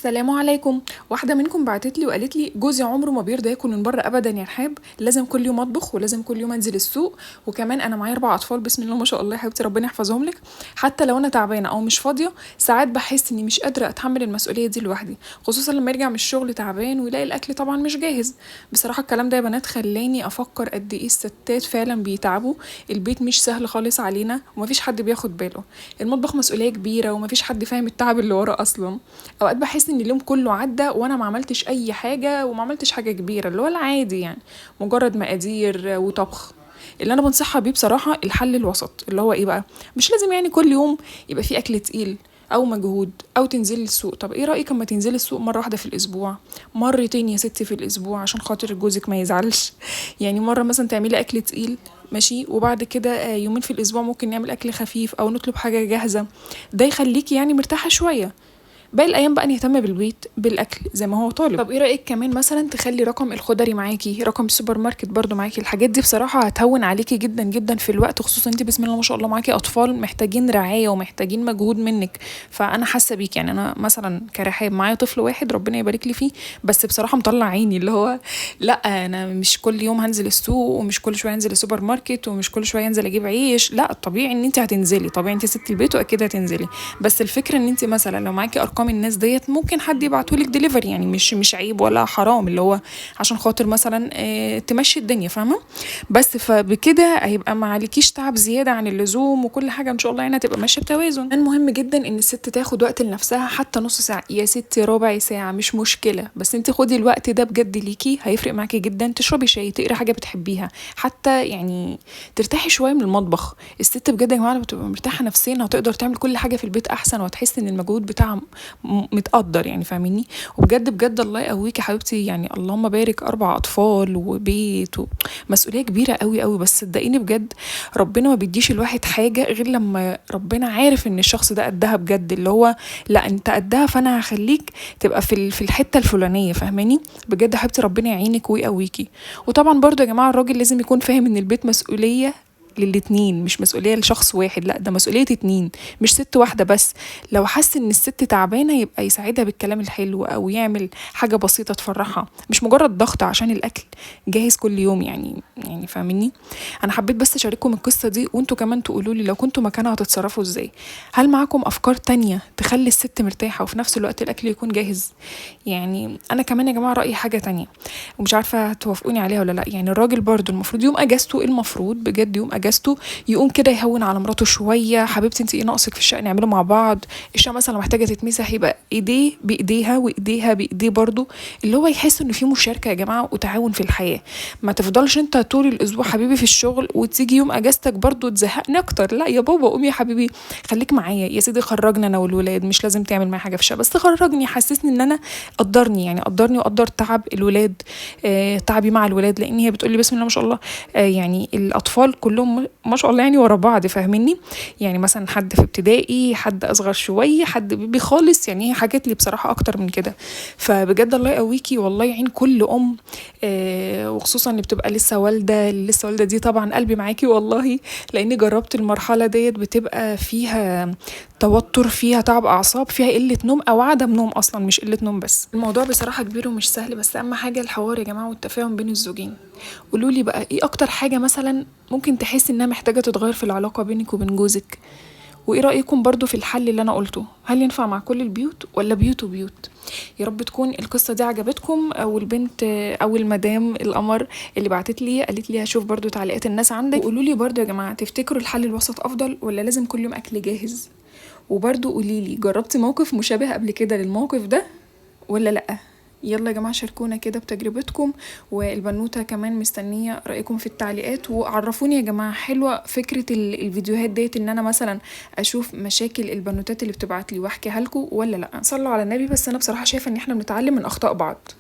السلام عليكم. واحدة منكم بعتت لي وقالت لي جوزي عمره ما بيرضى ياكل من بره ابدا يا رحاب، لازم كل يوم اطبخ ولازم كل يوم انزل السوق، وكمان انا معايا 4 اطفال بسم الله ما شاء الله يا حبيبتي ربنا يحفظهم لك. حتى لو انا تعبانة او مش فاضية ساعات بحس اني مش قادرة اتحمل المسؤولية دي لوحدي، خصوصا لما يرجع من الشغل تعبان ويلاقي الاكل طبعا مش جاهز. بصراحة الكلام ده يا بنات خلاني افكر قد ايه الستات فعلا بيتعبوا، البيت مش سهل خالص علينا ومفيش حد بياخد باله، المطبخ مسؤولية كبيرة ومفيش حد فاهم التعب اللي وراه اصلا. اوقات بحس ان اليوم كله عدى وانا ما عملتش اي حاجة، وما عملتش حاجة كبيرة اللي هو العادي يعني، مجرد مقادير وطبخ. اللي انا بنصحها بيه بصراحة الحل الوسط، اللي هو ايه بقى، مش لازم يعني كل يوم يبقى فيه اكل تقيل او مجهود او تنزلي السوق. طب ايه رايك اما تنزلي السوق مرة واحدة في الاسبوع، مرتين يا ستي في الاسبوع عشان خاطر جوزك ما يزعلش. يعني مرة مثلا تعملي اكل تقيل ماشي، وبعد كده يومين في الاسبوع ممكن نعمل اكل خفيف او نطلب حاجة جاهزة، ده يخليكي يعني مرتاحة شوية. باقي الايام بقى نهتم بالبيت بالاكل زي ما هو طالب. طب ايه رايك كمان مثلا تخلي رقم الخضري معاكي، رقم السوبر ماركت برضو معاكي، الحاجات دي بصراحة هتهون عليكي جدا جدا في الوقت، خصوصا انت بسم الله ما شاء الله معاكي اطفال محتاجين رعاية ومحتاجين مجهود منك. فانا حاسه بيك، يعني انا مثلا كرحاب معايا طفل واحد ربنا يبارك لي فيه، بس بصراحة مطلع عيني اللي هو لا انا مش كل يوم هنزل السوق ومش كل شوية هنزل السوبر ماركت ومش كل شوية هنزل اجيب عيش. لا طبيعي ان انت هتنزلي، طبيعي انت ست البيت واكيد هتنزلي، بس الفكرة ان انت مثلا لو معاكي ارقام الناس ديت ممكن حد يبعتهولك ديليفري، يعني مش عيب ولا حرام، اللي هو عشان خاطر مثلا تمشي الدنيا، فاهمه؟ بس فبكده هيبقى ما عليكيش تعب زيادة عن اللزوم، وكل حاجة ان شاء الله يعني هتبقى ماشية بتوازن. المهم جدا ان الست تاخد وقت لنفسها، حتى نص ساعة يا ستي ربع ساعة مش مشكلة، بس انت خدي الوقت ده بجد ليكي، هيفرق معاكي جدا. تشربي شاي، تقري حاجة بتحبيها، حتى يعني ترتاحي شوية من المطبخ. الست بجد يا جماعة لما بتبقى مرتاحة نفسيا هتقدر تعمل كل حاجة في البيت احسن، وهتحس ان المجهود بتاعها متقدر يعني، فاهميني؟ وبجد بجد الله يقويكي يا حبيبتي، يعني اللهم بارك، 4 اطفال وبيت ومسؤولية كبيرة قوي قوي. بس صدقيني بجد ربنا ما بيديش الواحد حاجة غير لما ربنا عارف ان الشخص ده قدها بجد، اللي هو لا انت قدها فانا هخليك تبقى في الحتة الفلانية، فاهماني؟ بجد يا حبيبتي ربنا يعينك ويقويكي. وطبعا برضو يا جماعة الراجل لازم يكون فاهم ان البيت مسؤولية للاتنين، مش مسؤولية لشخص واحد، لا ده مسؤولية 2 مش ست واحدة بس. لو حس ان الست تعبانة يبقى يساعدها بالكلام الحلو او يعمل حاجة بسيطة تفرحها، مش مجرد ضغط عشان الاكل جاهز كل يوم يعني فاهميني؟ انا حبيت بس اشارككم القصة دي، وانتوا كمان تقولوا لي لو كنتوا مكانها هتتصرفوا ازاي. هل معاكم افكار تانية تخلي الست مرتاحة وفي نفس الوقت الاكل يكون جاهز؟ يعني انا كمان يا جماعة رأيي حاجة تانية ومش عارفة توافقوني عليها ولا لا، يعني الراجل برضو المفروض يوم اجازته، المفروض بجد يوم اجازته يقوم كده يهون على مراته شوية. حبيبتي انت ايه ناقصك في الشقة نعمله مع بعض، الشقة مثلا لو محتاجه تتمسح يبقى ايديه بايديها وايديها بايديه برضو، اللي هو يحس انه في مشاركة يا جماعة وتعاون في الحياة. ما تفضلش انت طول الاسبوع حبيبي في الشغل وتيجي يوم اجازتك برضو تزهقني اكتر، لا يا بابا قوم يا حبيبي خليك معايا يا سيدي، خرجنا انا والولاد، مش لازم تعمل معايا حاجة في الشقة بس خرجني، حسسني ان انا قدرني، يعني قدرني وقدر تعب الولاد، تعبي مع الولاد، لان هي بتقولي بسم الله ما شاء الله، يعني الاطفال كلهم ما شاء الله يعني ورا بعض، فاهميني؟ يعني مثلا حد في ابتدائي، حد اصغر شوية، حد بيبي خالص، يعني هي حاجات لي بصراحة اكتر من كده. فبجد الله يقويكي والله يعين كل ام، وخصوصا اللي بتبقى لسه والده، اللي لسه والده دي طبعا قلبي معاكي والله، لاني جربت المرحلة ديت، بتبقى فيها توتر، فيها تعب اعصاب، فيها قلة نوم او عدم نوم اصلا، مش قلة نوم بس. الموضوع بصراحة كبير ومش سهل، بس اهم حاجة الحوار يا جماعة والتفاهم بين الزوجين. قولوا لي بقى ايه اكتر حاجة مثلا ممكن تحس انها محتاجه تتغير في العلاقة بينك وبين جوزك، وايه رايكم برضو في الحل اللي انا قلته؟ هل ينفع مع كل البيوت ولا بيوت وبيوت؟ يا رب تكون القصة دي عجبتكم، او البنت او المدام القمر اللي بعتت لي قالت لي هشوف برضو تعليقات الناس عندك. وقولوا لي برضو يا جماعة تفتكروا الحل الوسط افضل ولا لازم كل يوم اكل جاهز؟ وبرضو قولي لي جربتي موقف مشابه قبل كده للموقف ده ولا لا؟ يلا يا جماعة شاركونا كده بتجربتكم، والبنوته كمان مستنيه رايكم في التعليقات. وعرفوني يا جماعة حلوة فكرة الفيديوهات ديت، ان انا مثلا اشوف مشاكل البنوتات اللي بتبعت لي واحكيها لكم ولا لا. صلوا على النبي. بس انا بصراحة شايفه ان احنا بنتعلم من اخطاء بعض.